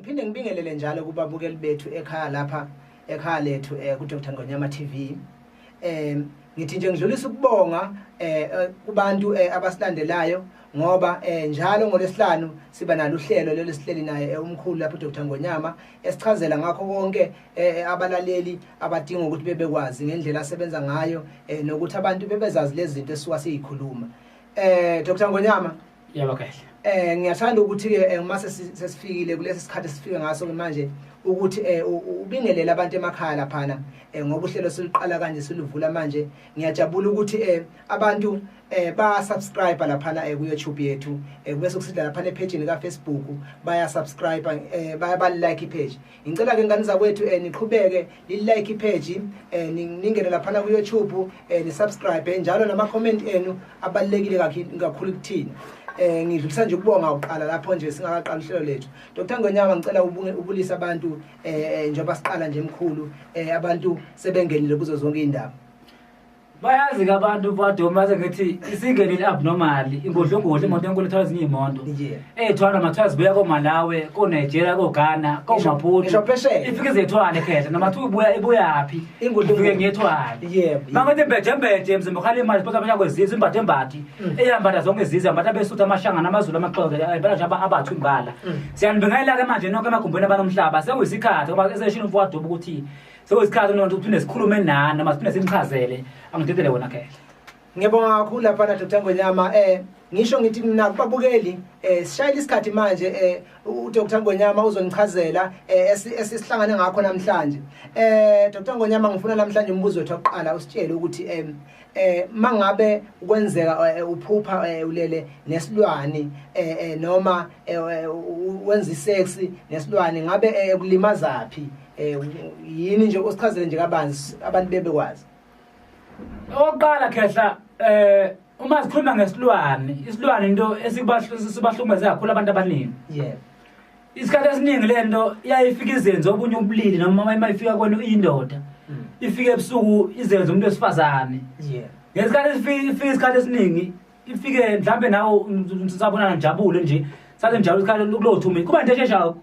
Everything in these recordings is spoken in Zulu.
Ngiphinde ngibingelele njalo kubabukeli bethu ekhaya lapha ekhaya lethu ku Dr Ngonyama TV. Ngithi nje ngidlulisa ukubonga kubantu abasilandelayo ngoba njalo ngolwesihlanu siba nalo uhlelo lolu sihleli naye umkhulu lapho Dr Ngonyama esichazela ngakho konke abalaleli abadinga ukuthi bebekwazi ngendlela asebenza ngayo nokuthi abantu bebezazi lezi zinto esisuka siyikhuluma. Dr Ngonyama. Yebo kahle. Ngiyathanda ukuthi ke uma sesifikile kulesi sikhathi sifike ngaso manje ukuthi ubingelele abantu emakhaya laphana ngoba uhlelo siluqala kanje siluvula manje. Ngiyajabula ukuthi abantu ba subscribe laphana ku YouTube yethu, bese kusidla laphana epage ka Facebook baya subscribe, baya like ipage. Ngicela ke ngane zakwethu niqhubeke ni like ipage, ningene laphana ku YouTube, ni subscribe njalo, nama comment enu abalekile kakhulu kuthina. Ngidlulisa nje ukubonga uqala lapho nje singakaqala uhlelo lethu. Dr Ngonyama, ngicela ubulise abantu njengoba siqala nje emkhulu, abantu sebengenile kuzo zonke indaba. Bayazi ke abantu badoma ngithi isingenile abnormal ingodlongodlo imoto enkulu ethwala ezinye imoto. Ethwala mathwala zibuya koMalawi, koNigeria, koGhana, koMaputo. Ngisho phesheya. Ifike izethwale khehla noma thiwa ibuya ibuyaphi. Ingodlongodlo. Ifike ngethwale. Mangathi imbeje embeje emzimba ukhala imali siphosa abanye kwezizwe imbathe embathi. Eyambatha zonke izizwe ambatha besuthu amashangana amaZulu amaXhosa impela nje abathu imbala. Siyanibingelela ke manje nonke emagumbini abanomhlaba sekuyisikhathi ngoba eseshini umfowethu ukuthi sekuyisikhathi nonke ukuthi sikhulume nani noma siphinde simchazele angidedele wona khehla. Ngiyabonga kakhulu lapha na Dr Ngonyama. Ngisho ngithi mina kubabukeli sishayile isikhathi manje, uDr Ngonyama uzonichazela esisihlangane ngakho namhlanje. Dr Ngonyama, ngifuna namhlanje umbuzo wethu oqala usitshele ukuthi mangabe kwenzeka uphupha ulele nesilwane noma wenza isex nesilwane, ngabe kulimazapi? Yini nje usichazele nje kabanzi abantu bebekwazi. Oqala khehla, uma sikhuluma ngesilwane, isilwane into esibahlukumeze kakhulu abantu abaningi. Isikhathi esiningi lento iyayifika izenze obunye ubulili noma uma ifika kwena indoda. Ifike ebusuku izenze umuntu wesifazane. Ngesikhathi ifika isikhathi esiningi ifike mhlambe nawe usabonana njabule nje. Sathi njalo isikhathi kulothumi kuba into eshesha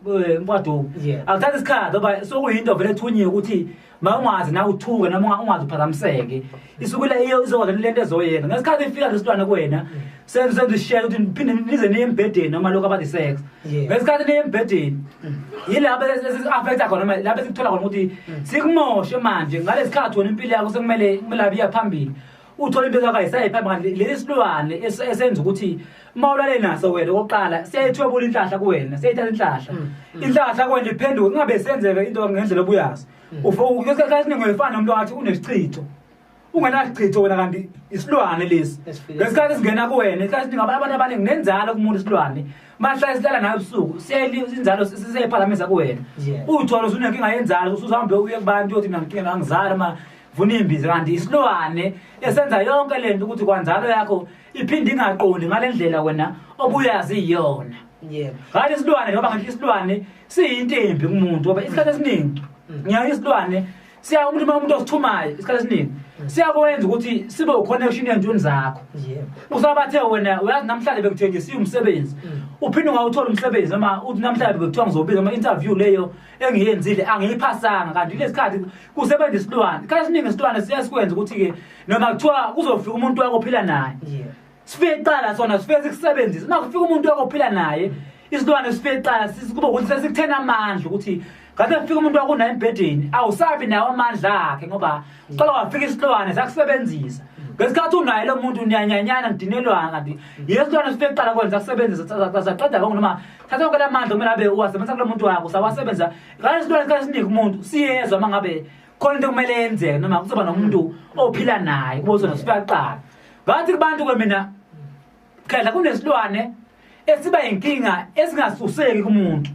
mfowethu. Akuthatha isikhathi ngoba sokuyinto vele ethunyiwe ukuthi mawungazi na uthuke noma ungazi uphazamiseke. Isuke le iyo izokwenza lento ezoyenza. Ngesikhathi ifika lesilwane kuwena senze ishare ukuthi niphinde nize niye embhedeni noma lokho abathi sex. Ngesikhathi niye embhedeni yilapho esi-affecta khona noma lapho esikuthola khona ukuthi sikumoshe manje ngalesikhathi wena impilo yakho sekumele kumele abe iya phambili. Uthola impilo yakho ayisayi phambili kanti leli silwane esenza ukuthi uma ulale naso wena okokuqala siyayithwebula inhlahla kuwena, siyayithatha inhlahla. Inhlahla kuwena iphenduke kungabe senzeka into ngendlela obuyazi. Ufoka esiningi uyifana nomuntu wathi unesichitho. Ungenasichitho wena kanti isilwane lesi. Ngesikhathi singena kuwena, isikhathi esiningi abantu abaningi nenzalo kumuntu isilwane. Mahlale silala nayo ebusuku, inzalo siyayiphakamisa kuwena. Uthole usunenkinga yenzalo, usuhambe uye kubantu uyothi mina nginkinga angizali ma vuna imbiza kanti isilwane esenza yonke lento ukuthi kwanzalo yakho iphinde ingaqondi ngalendlela wena obuyazi iyona. Kanti isilwane ngoba ngithi isilwane siyinto embi kumuntu ngoba isikhathi esiningi ngiyaye isilwane siya umuntu uma umuntu osithumayo isikhathi esiningi siyakwenza ukuthi sibe uconnection entweni zakho. Usabathe wena uyazi namhlanje bekuthengisiwe umsebenzi. Uphinde ungawuthola umsebenzi noma uthi namhlanje bekuthiwa ngizobiza ama interview leyo engiyenzile angiyiphasanga kanti lesikhathi kusebenza isilwane. Isikhathi esiningi isilwane siyasikwenza ukuthi ke noma kuthiwa kuzofika umuntu wakho ophila naye. Sifike kuqala sona sifike sikusebenzise. Uma kufika umuntu wakho ophila naye isilwane sifike kuqala kube ukuthi sesikuthena amandla ukuthi ngathi kufika umuntu wakho naye embhedeni awusabi nawo amandla akhe ngoba uqala wafika isilwane sakusebenzisa. Ngesikhathi unaye lo muntu niyanyanyana nidinelwana kanti yesilwane sifike kuqala kwenza kusebenzisa saqeda konke noma thatha konke lamandla kumele abe uwasebenzisa kulo muntu wakho sawasebenza. Kanti isilwane isikhathi esiningi umuntu siyezwa uma ngabe khona into kumele yenzeke noma kuzoba nomuntu ophila naye kube uzona sifika kuqala. Ngathi kubantu ke mina khehla kunesilwane esiba inkinga esingasuseki kumuntu.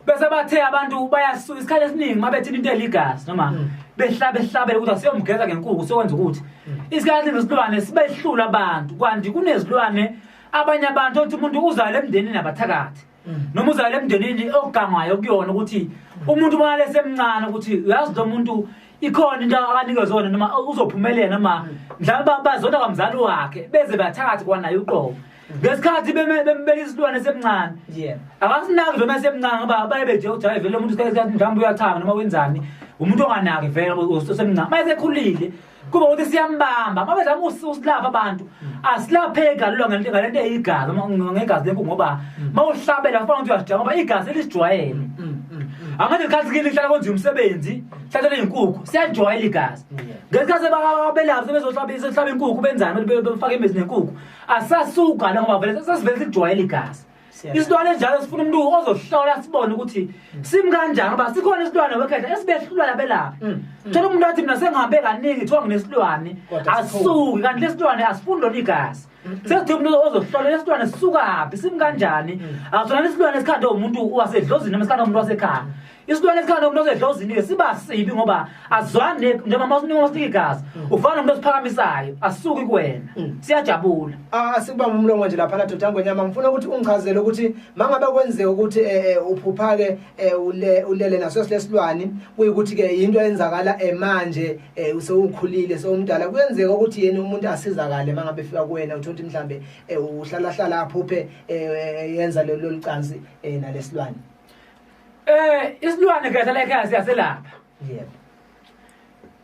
Bese bathe abantu bayasuka isikhathi esiningi mabethi into eligazi noma behlabe ukuthi asiyomgeza ngenkukhu sokwenza ukuthi isikhathi nesilwane sibehlula abantu kanti kunezilwane abanye abantu othi umuntu uzale emndenini abathakathi noma uzale emndenini ogangwayo kuyona ukuthi umuntu uma lesemncane ukuthi uyazi lo muntu ikhona into akanikezwe yona noma uzophumelela noma mhlawumbe bazona kwamzali wakhe beze bathakathi kwanaye uqobo. Ngesikhathi bembeka isilwane semncane. Yebo. Akasinaki noma semncane ngoba baye beje ukuthi hayi vele umuntu isikhathi mhlawumbe uyachama noma wenzani. Umuntu onganaki vele usemncane. Mayesekhulile kuba ukuthi siyambamba. Mabezama usilapha abantu. Asilapheki kalula ngalento eyigazi ngegazi lenkukhu ngoba mawuhlabela kufana ukuthi uyasijama ngoba igazi lisijwayele. Angathi isikhathi kini kuhlala kwenziwa umsebenzi, hlatshela izinkukhu, siyajwayela igazi. Ngesikhathi abelaphi sebezohlaba inkukhu benzani befake imizi nenkukhu. Asasuka la ngoba vele sesivele sijwayele igazi. Isilwane njalo sifuna umuntu ozohlola sibone ukuthi simi kanjani ngoba sikhona isilwane wekhehla esibehlula labelaphi. Thola umuntu athi mina sengihambe kaningi kuthiwa nginesilwane, asuki kanti lesilwane asifuni lona igazi. Sekuthi umuntu ozohlola lesilwane sisukaphi, simi kanjani. Akuthola isilwane esikhande umuntu wasedlozini noma esikhande umuntu wasekhaya. Isilwane esikhande umuntu wasedlozini siba sibi ngoba azwani njengoba mawusinika igazi ufana nomuntu osiphakamisayo asuki kuwena. Siyajabula. Asikubamba umlomo nje lapha Dr Ngonyama, ngifuna ukuthi ungichazele ukuthi mangabe kwenzeka ukuthi uphupha ke ulele naso lesilwane kuyikuthi ke into eyenzakala manje usewukhulile sewumdala, kuyenzeka ukuthi yena umuntu asizakale mangabe efika kuwena uthola ukuthi mhlambe uhlala hlala aphuphe yenza lolu cansi nalesilwane. Isilwane ke la ekhaya siyaselapha. Yebo.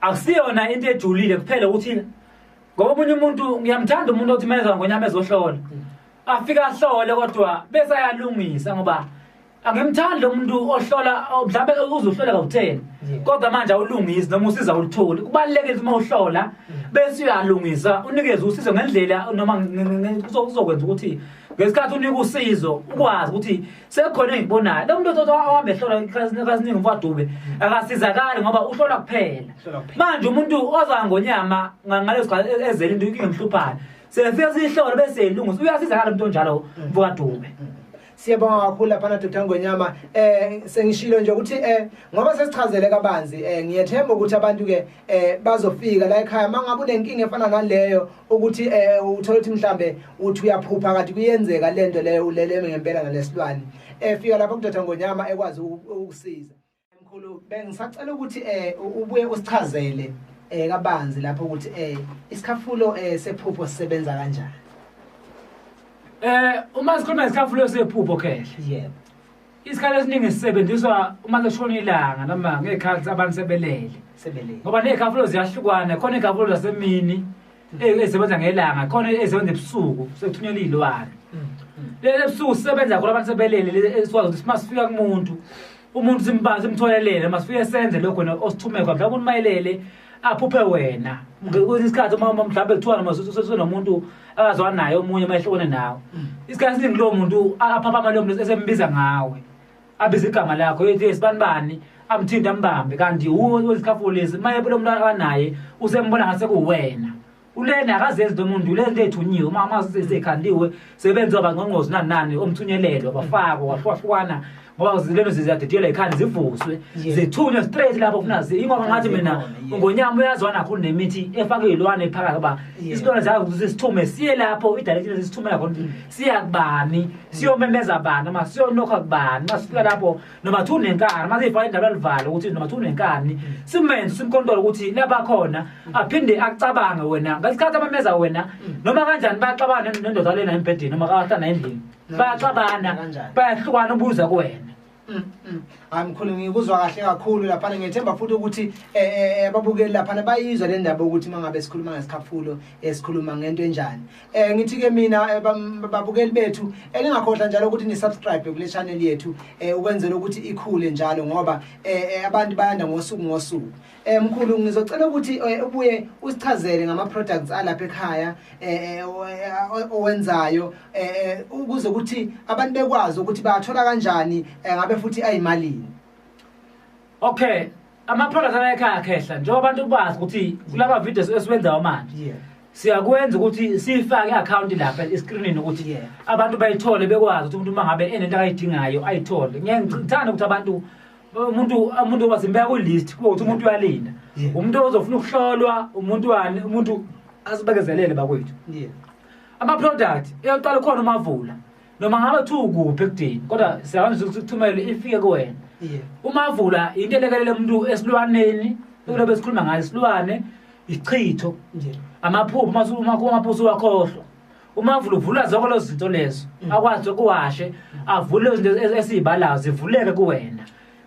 Akusiyona into ejulile kuphela ukuthi ngoba omunye umuntu ngiyamthanda umuntu othi meza Ngonyama ezohlola. Afika ahlole kodwa bese ayalungisa ngoba angimthandi lo muntu ohlola mhlawumbe uzohlola kawu10 kodwa manje awulungisi noma usiza ulutholi. Kubalulekile uma uhlola bese uyalungisa unikeze usizo ngendlela noma uzokwenza ukuthi ngesikhathi unika usizo ukwazi ukuthi sekukhona engikubonayo. Lo muntu othi ohambe ehlola isikhathi mfadube akasizakali ngoba uhlola kuphela. Manje umuntu oza Ngonyama ngaleso sikhathi ezele into ingemhluphayo sefika sihlole bese ilungisa, uyasizakala umuntu onjalo mfadube. Siyabonga kakhulu lapha Dr Ngonyama. Sengishilo nje ukuthi ngoba sesichazele kabanzi, ngiyethemba ukuthi abantu ke bazofika la ekhaya mangabe unenkinga efana naleyo ukuthi uthola ukuthi mhlambe uthi uyaphupha kanti kuyenzeka lento leyo ulele ngempela nalesilwane. Fika lapha ku Dr Ngonyama ekwazi ukusiza. Mkhulu, bengisacela ukuthi ubuye usichazele kabanzi lapho ukuthi isikhafulo sephupho sisebenza kanjani. Uma sikhuluma ngesikhafulo sephupho khehle. Yebo. Isikhathi esiningi sisebenziswa uma seshona ilanga noma ngekhathi abantu sebelele. Sebelele. Ngoba nezikhafulo ziyahlukana, khona izikhafulo zasemini ezisebenza ngelanga, khona ezisebenza ebusuku, sekuthunyelwa izilwane. Lezi ebusuku sisebenza khona abantu sebelele, esikwazi ukuthi masifika kumuntu, umuntu simbazi simtholelele, masifike senze lokho osithume kwa mhlawumbe umayelele aphuphe wena. Kwesinye isikhathi uma mhlawumbe kuthiwa noma usenomuntu akazwana naye omunye mayehlukene nawe. Isikhathi esiningi lowo muntu aphaphama lowo muntu esembiza ngawe. Abiza igama lakho ethi sibanibani, amthinte ambambe kanti uwe wesikhafulo lesi maye lo muntu akanaye usembona ngase kuwena. Ulena akazenzi lo muntu lento ethunyiwe uma amasezekhandiwe sebenziwa abangqongqozi nani nani omthunyelelo bafakwa wahlukahlukana ngoba lento ziyadidiyela ikhanda zivuswe zithunywe straight lapho ufuna ingoba ngathi mina Ngonyama uyazwana kakhulu nemithi efake izilwane phakathi ngoba isilwane zakho sisithume siye lapho idirection sisithumela khona siya kubani siyomemeza bani noma siyonokha kubani masifika lapho noma thu nenkani masifaka indaba livalo ukuthi noma thu nenkani simenze simkontrola ukuthi lapha khona aphinde acabange wena ngesikhathi amemeza wena noma kanjani bayaxabana nendoda lena embhedeni noma kahlana endlini bayaxabana bayahlukana ubuza kuwena. Hayi mkhulu, ngikuzwa kahle kakhulu lapha. Ngiyethemba futhi ukuthi ababukeli lapha bayizwa le ndaba ukuthi mangabe sikhuluma ngesikhafulo esikhuluma ngento enjani. Ngithi ke mina babukeli bethu elingakhohlwa njalo ukuthi ni subscribe kule channel yethu ukwenzela ukuthi ikhule njalo ngoba abantu bayanda ngosuku ngosuku. Mkhulu, ngizocela ukuthi ubuye usichazele ngama products alapha ekhaya owenzayo ukuze ukuthi abantu bekwazi ukuthi bayathola kanjani ngabe futhi ayimalini. Okay, ama products ala ekhaya khehla njengoba abantu bazi ukuthi kulaba videos esiwenzayo manje. Siyakwenza ukuthi sifake i-account lapha escreenini ukuthi abantu bayithole bekwazi ukuthi umuntu mangabe enento akayidingayo ayithole. Ngiyangithanda ukuthi abantu umuntu wazimbeka ku list ukuthi umuntu uyalinda. Umuntu ozofuna ukuhlolwa, umuntu wani, umuntu asibekezelele bakwethu. Ama product eyoqala khona umavula noma ngabe thu kuphi ekudeni kodwa siyakwazi ukuthi sithumele ifike kuwena. Umavula into elekelele umuntu esilwaneni, kulobe sikhuluma ngayo isilwane, ichitho, amaphupho, amaphupho wakhohlwa. Umavula uvula zonke lezo zinto lezo, akwazi ukuwashe, avule izinto esizibalayo zivuleke kuwena.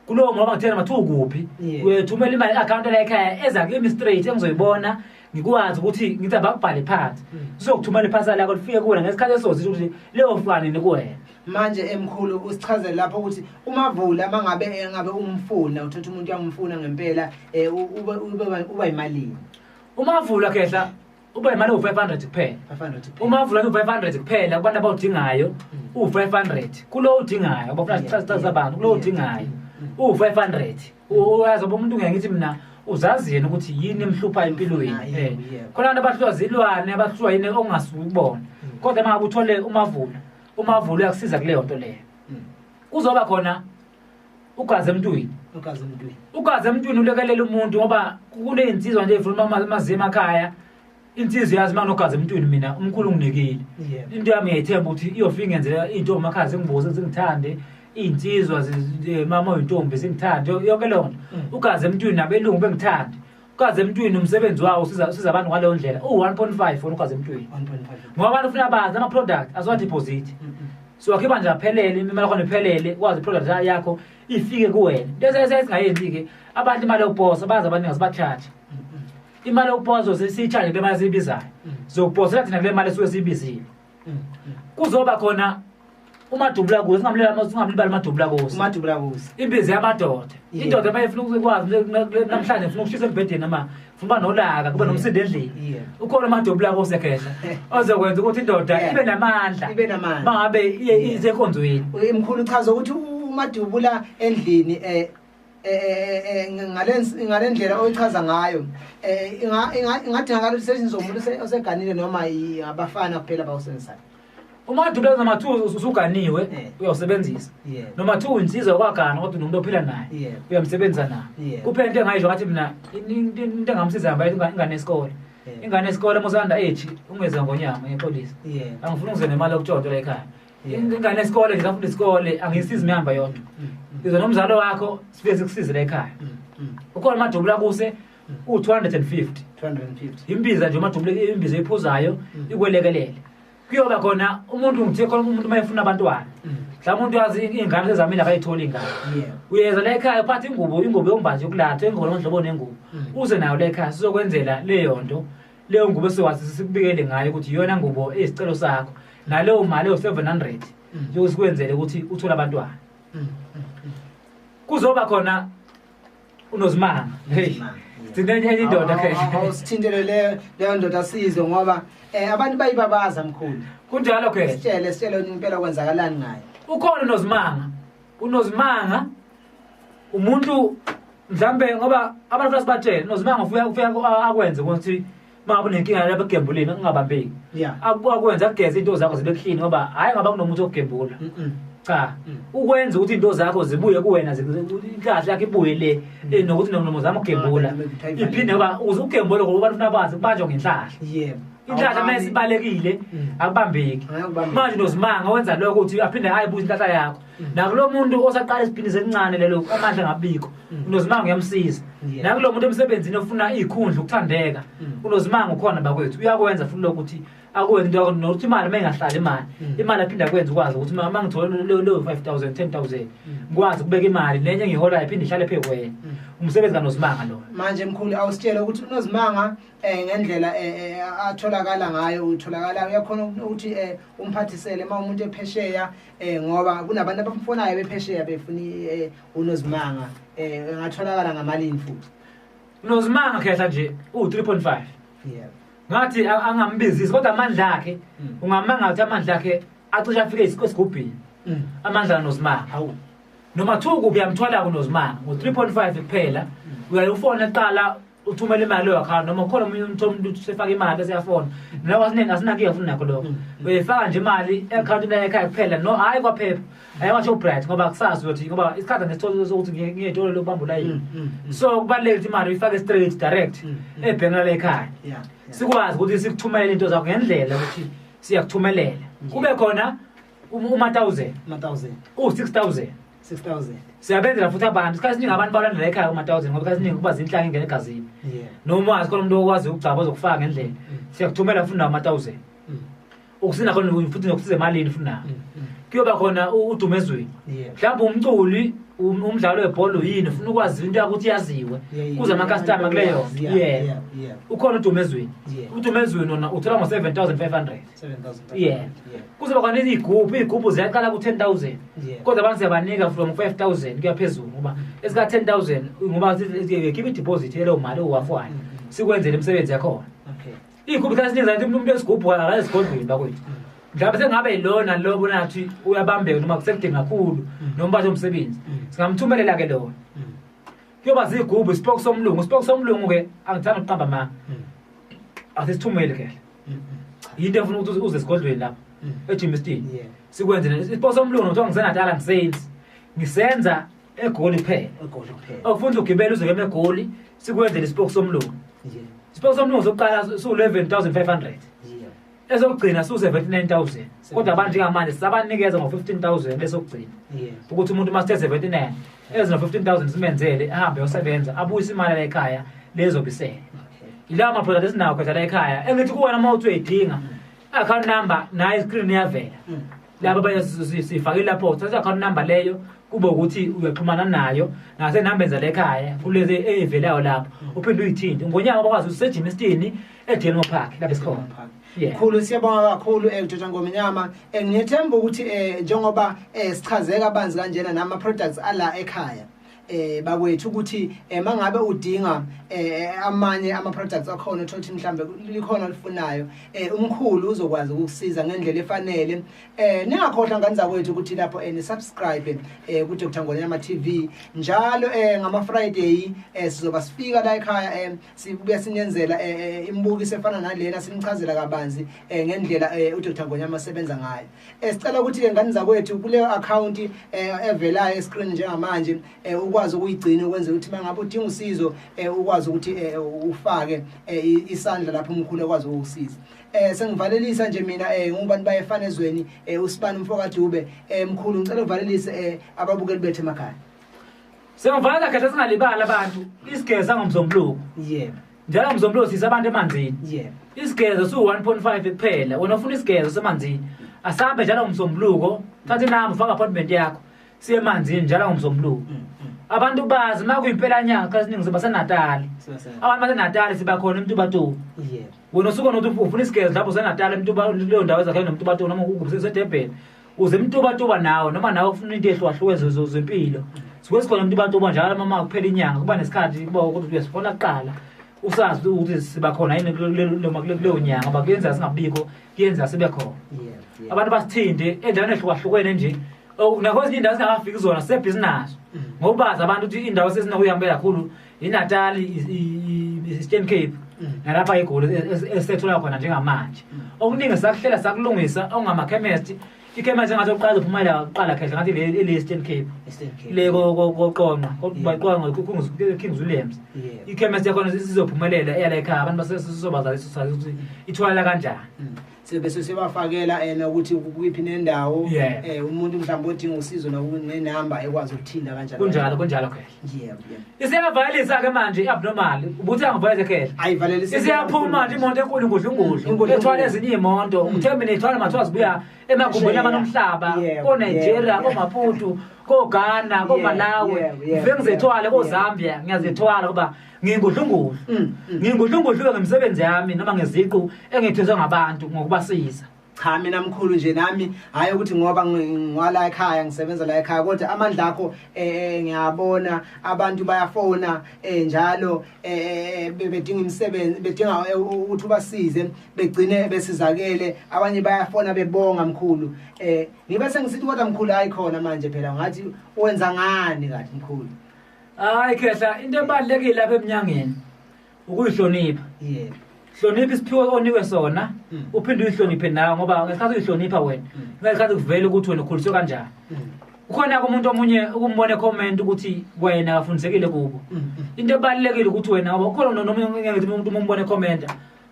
Kulowo ngoba ngithena mathu ukuphi, uyethumela imali i-account la ekhaya eza kimi straight engizoyibona, ngikwazi ukuthi ngithi abakubhale phansi. Sizokuthumela iphasela lakho lifike kuwena ngesikhathi esozisho ukuthi leyo fika nini kuwena. Manje emkhulu usichazele lapho ukuthi umavula mangabe engabe umfuna, uthatha umuntu uyamfuna ngempela, uba imalini? Umavula khehla uba imali u500 kuphela. 500 kuphela. Umavula u500 kuphela kubantu abawudingayo, u500 kulo udingayo, abafuna sichaza abantu kulo udingayo. U500. Uyazi umuntu ngeke ngithi mina uzazi yena ukuthi yini emhlupha empilweni. Khona abantu abahlulwa zilwane, abahlulwa yini ongasuki ukubona. Kodwa mangabe uthole umavula, umavula uyakusiza kuleyo nto leyo. Kuzoba khona ugazi emntwini. Ugazi emntwini. Ugazi emntwini ulekelela umuntu ngoba kunezinsizwa nje ezifuna amazimu emakhaya. Insizwa yazi manje ugazi emntwini mina umkhulu unginikile. Into yami ngiyayithemba ukuthi iyofika ingenzela into emakhaya zingibuze zingithande. Insizwa mama oyintombi zingithande yonke leyo nto. Ugazi emntwini nabelungu bengithande. Ugazi emntwini umsebenzi wawo usiza abantu ngaleyo ndlela. U1.5 wona ugazi emntwini. 1.5. Ngoba abantu ufuna bazi ama product azowa deposit. So akhiba nje aphelele imali yakho iphelele kwazi product yakho ifike kuwena. Into esingayenzi ke abantu imali yokuposa bazi abaningi siba-charge. Imali yokuposa sesiyicharge le mali esiyibizayo. Sizokuposela thina kule mali esuke siyibizile. Kuzoba khona umadubula kuze singamlibali umadubula kuze. Umadubula kuze. Imbiza yamadoda. Indoda mayifuna ukwazi namhlanje ifuna ukushisa embhedeni noma ifuna nolaka kube nomsindo endlini. Ukhona umadubula kuze khehla ozokwenza ukuthi indoda ibe namandla. Ibe namandla. Mangabe ize enkonzweni. Imkhulu uchaza ukuthi umadubula endlini ngalendlela oyichaza ngayo ingadingakala ukuthi umuntu oseganile noma abafana kuphela bawusenzayo. Umadubula noma 2 usuganiwe uyawusebenzisa. Noma 2 insizwa kwagana kodwa unomuntu ophila naye uyamsebenzisa naye. Kuphela into engayisho ngathi mina into engamsiza ngayo ingane yesikole. Ingane yesikole mosanda age ungeza ngonyama ngexolisa. Angifuni uze nemali yokutshontsha la ekhaya. Ingane yesikole ngizafunda isikole angisizi mihamba yodwa. Izo nomzalo wakho sifike sikusize la ekhaya. Ukhona umadubula kuse u250. 250. Imbiza nje umadubula imbiza ephuzayo ikwelekelele. Kuyoba khona umuntu ngithe khona umuntu mayefuna abantwana. Mhlawumbe umuntu yazi ingane sezamile akayitholi ingane. Uyeza la ekhaya uphatha ingubo, ingubo yombathi yokulatha, ingubo nomhlobo nengubo. Uze nayo la ekhaya sizokwenzela leyo nto. Leyo ngubo esiwazi sikubikele ngayo ukuthi iyona ngubo eyisicelo sakho. Naleyo mali eyo 700 yokusikwenzele ukuthi uthole abantwana. Kuzoba khona unozimanga. Hey. Sinenye indoda khehla. Awusithintele leyo ndoda sizwe ngoba abantu bayibabaza mkhulu. Kunjalo khehla. Sitshele impela kwenzakalani ngaye. Ukhona unozimanga. Unozimanga umuntu mhlambe ngoba abantu sibatshele unozimanga ufika akwenze ukuthi mangabe unenkinga lapha egembuleni ungabambeki. Akwenza akugeze into zakho zibe clean ngoba hayi ngaba kunomuntu ogembula. Cha, ukwenza ukuthi into zakho zibuye kuwena inhlahla yakho ibuye le nokuthi noma uzama ukugembula iphinde ngoba uze ugembule ngoba abantu bazi kubanjwa ngenhlahla. Yebo. Inhlahla mayisibalekile akubambeki. Manje nozimanga wenza lokho ukuthi aphinde ayibuye inhlahla yakho. Nakulo muntu osaqala isibhizinisi esincane lelo amandla ngabikho unozimanga uyamsiza. Nakulo muntu emsebenzini ofuna izikhundla ukuthandeka unozimanga ukhona bakwethu uyakwenza futhi lokho ukuthi akwenza into yakho nokuthi imali mayingahlali imali imali aphinda kwenza ukwazi ukuthi uma ngithola leyo 5000 10000 ngikwazi ukubeka imali nenye engiholayo iphinde ihlale phezu kwena. Umsebenzi kaNozimanga lo. Manje mkhulu awusitshele ukuthi uNozimanga ngendlela atholakala ngayo utholakala uyakhona ukuthi umphathisele uma umuntu ephesheya ngoba kunabantu abamfonayo bephesheya befuna uNozimanga engatholakala ngamalini futhi. UNozimanga khehla nje u3.5. Yebo. Ngathi angambizisi kodwa amandla akhe ungamanga ukuthi amandla akhe acishe afike esigubhini. Amandla kaNozimanga. Hawu. Noma 2 kuphi uyamthwala kuNozimanga ngo3.5 kuphela. Uyayufona eqala uthumela imali leyo account noma khona umunye umuntu usefaka imali bese uyafona. Nawe asinaki ufuna nakho lokho. Uyifaka nje imali e-account ekhaya kuphela no hayi kwaphepha. Hayi kwasho bright ngoba kusazi ukuthi ngoba isikhathi ngesithozo sokuthi ngiyetolo lokubamba ulayini. So kubalulekile ukuthi imali uyifake straight direct ebhenki la ekhaya. Sikwazi ukuthi sikuthumele into zakho ngendlela ukuthi siyakuthumelela. Kube khona uma 1000, u6000. 6000. Siyabenzela futhi abantu. Isikhathi esiningi abantu balandela ekhaya uma 1000 ngoba isikhathi esiningi kuba zinhlanga ingene egazini. Noma wazi khona umuntu okwazi ukugcaba ozokufaka ngendlela. Siyakuthumela futhi nama 1000. Ukusina khona futhi nokusiza emalini futhi nayo. Kuyoba khona uDumezweni. Mhlawumbe umculi, umdlalo webhola yini, ufuna ukwazi into yakho ukuthi yaziwe. Kuze ama-customer kuleyo. Yeah. Ukhona uDumezweni. UDumezweni wona uthola ngo-7500. 7500. Yeah. Kuzoba khona izigubhu, izigubhu ziyaqala ku-10,000. Kodwa abantu siyabanika from 5,000 kuya phezulu ngoba esika 10,000 ngoba sikhipha i-deposit yeleyo mali owafwayo. Sikwenzele imisebenzi yakhona. Okay. Iy'gubhu isikhathi esiningi zathi umuntu wesigubhu akaye esigodlweni bakwethu. Mhlawumbe sengabe lona lo bonathi uyabambeka noma kusekudinga kakhulu noma bathi umsebenzi. Singamthumelela ke lona. Kuyoba zigubhu isipoko somlungu, isipoko somlungu ke angithanda ukuqamba ma. Asisithumele ke. Yinto efuna ukuthi uze esigodlweni lapha eJimiston. Sikwenzele isipoko somlungu kuthiwa ngisenatala ngisenzi. Ngisenza eGoli kuphela. eGoli kuphela. Okufuna ugibele uze keme eGoli sikwenzele isipoko somlungu. Isipoko somlungu sokuqala su-11,500. Esokugcina su-79,000. Kodwa abantu njengamanje sisabanikeza ngo-15,000 besokugcina. Ukuthi umuntu uma sithe 79 eze no-15,000 simenzele ahambe yosebenza abuyise imali la ekhaya lezobisela. Yilawo ma-product esinawo khona la ekhaya engithi kuwena uma uthi uyayidinga account number nayo iscreen iyavela. Laba bayasifakile lapho uthatha account number leyo kube ukuthi uyaxhumana nayo nasenambeni zale ekhaya kulezi eyivelayo lapho uphinde uyithinte ngonyaka bakwazi useJimiston eDelmo Park lapho esikhona. Mkhulu siyabonga kakhulu Dr Ngomnyama. Ngiyethemba ukuthi njengoba sichaze kabanzi kanjena nama products ala ekhaya bakwethu ukuthi mangabe udinga amanye ama products akhona uthola ukuthi mhlambe likhona olifunayo umkhulu uzokwazi ukukusiza ngendlela efanele. Ningakhohlwa ngane zakwethu ukuthi lapho ni subscribe ku Dr Ngonyama TV njalo ngama Friday sizoba sifika la ekhaya sibuye sinenzela imibukiso efana nalena simchazela kabanzi ngendlela uDr Ngonyama asebenza ngayo. Sicela ukuthi ke ngane zakwethu kule account evelayo escreen njengamanje ukwazi ukuyigcina ukwenzela ukuthi mangabe udinga usizo ukwazi ukuthi ufake isandla lapho umkhulu ekwazi ukukusiza. Sengivalelisa nje mina ngobantu bayefana ezweni usibani umfokaDube. Mkhulu ngicela uvalelise ababukeli bethu emakhaya. Sengivala kahle singalibali abantu isigeza ngomsombuluko. Yebo. Njalo ngomsombuluko sisa abantu emanzini. Yebo. Isigezo su 1.5 kuphela. Wena ufuna isigezo semanzini. Asambe njalo ngomsombuluko, thatha inamba ufaka appointment yakho. Siye emanzini njalo ngomsombuluko. Abantu bazi makuyimpela nyanga esiningi siba seNatali. Abantu baseNatali siba khona eMtubatuba. Yebo. Wena usuka nokuthi ufuna isigezo lapho useNatali eMtuba leyo ndawo ezakhele noMtubatuba noma useDurban. Uze eMtubatuba nawe noma nawe ufuna into ehlukahlukene zempilo. Sikuwe sikhona eMtubatuba njalo mama kuphela inyanga kuba nesikhathi kuba ukuthi uyasifona kuqala. Usazi ukuthi siba khona yini kuleyo nyanga ngoba kuyenza singabikho kuyenza sibe khona. Abantu basithinde endaweni ehlukahlukene nje. Nakho ezinye indawo singakafiki zona sebhizinasi. Ngoba abantu ukuthi indawo sesinokuyihambela kakhulu iNatal, i-Eastern Cape nalapha eGoli esethola khona njengamanje. Okuningi sakuhlela sakulungisa ongama-chemist. I-chemist engathi oqala uphumela kuqala khehla ngathi le Eastern Cape. Le koqonqa, baqonqa King Williams. I-chemist yakhona sizophumelela eyala ekhaya abantu basesizobazalisa ukuthi ithwala kanjani. Bese sibafakela ena ukuthi kuyiphi nendawo umuntu mhlawumbe odinga usizo nenamba ekwazi ukuthinda kanjani. Kunjalo kunjalo khehla. Yebo. Isiyavalelisa ke manje abnormal. Ubuthi angivalelise khehla. Ayivalelise. Isiyaphuma manje imoto enkulu ngudlungudlu. Ethwala ezinye imoto. Ngithembe nethwala mathiwa zibuya emagumbini abanomhlaba, ko Nigeria, ko Maputo, ko Ghana, ko Malawi. Ngifike ngizethwale ko Zambia, ngiyazethwala ngoba ngingudlungudlu. Ngingudlungudlu ngemisebenzi yami noma ngeziqu engithweswe ngabantu ngokubasiza. Cha mina mkhulu nje nami hayi ukuthi ngoba ngwala ekhaya ngisebenza la ekhaya kodwa amandla akho ngiyabona abantu bayafona njalo bedinga imisebenzi bedinga ukuthi ubasize begcine besizakele abanye bayafona bebonga mkhulu. Ngibe sengisithi kodwa mkhulu hayi khona manje phela ngathi wenza ngani kathi mkhulu? Hayi khehla into ebalekile lapha eminyangeni ukuyihlonipha. Yebo. Hlonipha isiphiwo onikwe sona uphinde uyihloniphe nawe ngoba ngesikhathi uyihlonipha wena ngesikhathi kuvela ukuthi wena ukhuliswe kanjani. Ukhona umuntu omunye ukumbona comment ukuthi wena akafundisekile kubo. Into ebalekile ukuthi wena ngoba ukhona nomunye ngithi umuntu umbone comment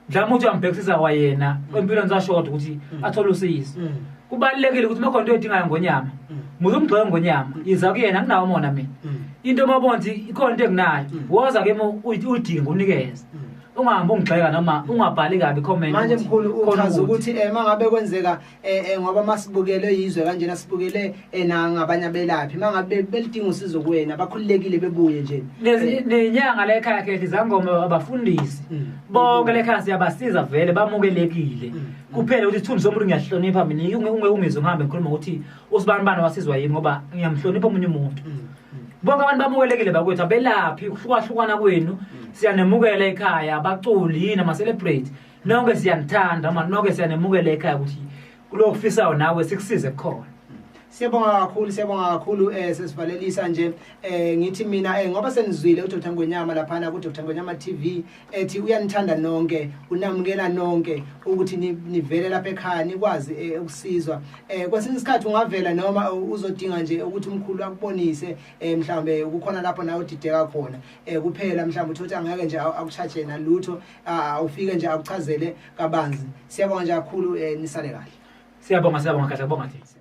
mhlawumbe uthi uyambhekisisa kwayena empilweni zashoda ukuthi athole usizo. Kubalekile ukuthi makhona into edingayo ngonyama muze umgxeke ngonyama iza kuyena nginawo mona mina. Into mabona ukuthi ikhona into enginayo woza ke uyidinga unikeze. Ungahambi ungigxeka noma ungabhali kabi comment. Manje ukuthi mkhulu khona uchaza ukuthi. ukuthi mangabe kwenzeka ngoba masibukele yizwe kanjena, sibukele nangabanye abelaphi, mangabe belidinga usizo kuwena bakhululekile bebuye nje. Nenyanga la ekhaya khe, izangoma, abafundisi, bonke la ekhaya siyabasiza vele, bamukelekile. Kuphela ukuthi isithunzi somuntu ngiyahlonipha mina. Ungizwe ngihambe ngikhuluma ukuthi usibani bani wasizwa yimi, ngoba ngiyamhlonipha omunye umuntu. Bonke abantu bamukelekile bakwethu, abelaphi, ukuhlukahlukana kwenu siyanemukela ekhaya, abaculi yini, ama-celebrate, nonke siyanithanda noma nonke siyanemukela ekhaya, ukuthi kulokhu kufisayo nawe sikusize kukhona. Siyabonga kakhulu, siyabonga kakhulu. Sesivalelisa nje, ngithi mina ngoba senizwile uDr Ngonyama laphana ku Dr Ngonyama TV ethi uyanithanda nonke, unamukela nonke ukuthi nivele lapha ekhaya nikwazi ukusizwa. Kwesinye isikhathi ungavela noma uzodinga nje ukuthi umkhulu akubonise, mhlambe kukhona lapho nawe udideka khona, kuphela mhlambe uthothi angeke nje akucharge nalutho, ufike nje akuchazele kabanzi. Siyabonga nje kakhulu, nisale kahle. Siyabonga, siyabonga kahle, kubonga thina.